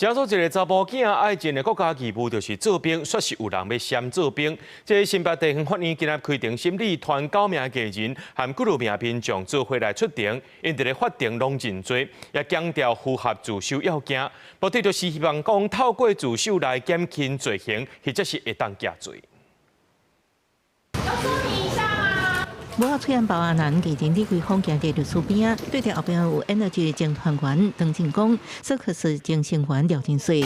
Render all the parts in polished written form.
這做一个查埔囝愛盡的國家義務，就是做兵，煞是有人欲閃做兵。這個新北地方法院今仔開庭審理，傳九名藝人和幾落名民眾做伙來出庭，𪜶佇咧法庭攏認罪，也強調符合自首要件，目的就是希望講透過自首來減輕罪行，或者是會當減罪。無阿翠安包阿南藝人李輝峰行佇律師邊仔，對著後壁有 Energy 前團員張進光、索克斯前成員廖振水。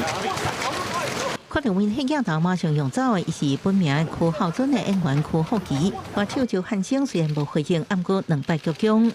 看著媒體鏡頭馬上用走的，伊是本名柯孝準的演員柯富奇。歌手周漢生雖然無回應，毋過兩擺鞠躬。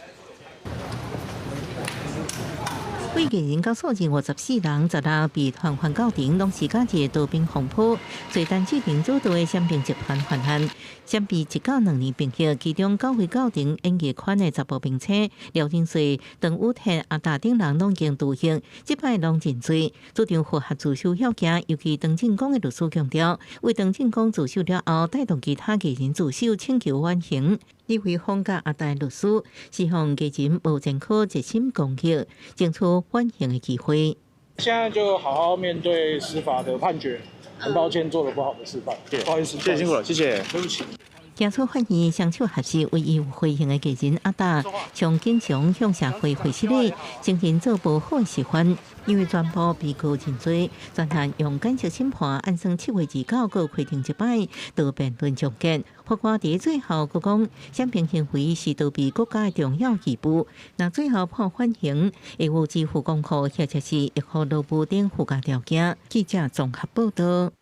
幾藝人佮素人54人，十六被傳喚到庭，攏是佮一個逃兵風波。做陳志平主導的閃兵集團犯案，閃避1到2年兵役，其中九位到庭演藝圈的查埔明星廖振瑞、鄧宇天、阿達等人攏已經服刑，這擺攏認罪，主張符合自首要件。尤其張進光的律師強調，為張進光自首了後，帶動其他藝人自首請求緩刑。李輝峰佮阿達律師希望藝人無前科，一心公益，爭取緩刑的機會。現在就好好面對司法的判決，很抱歉做了不好的示範，不好意思，謝謝辛苦了，謝謝，對不起。行出法院，雙手合十，唯一有回應的藝人阿達，上經常向社會回失禮，承認做無好的示範。因為全部被告認罪，專案用簡易審判，按算7月29閣開庭一擺，到辯論終結。法官佇最後閣講，閃兵行為是逃避國家的重要義務。若最後判緩刑，會有支付公庫或者是會予勞務等附加條件。記者綜合報道。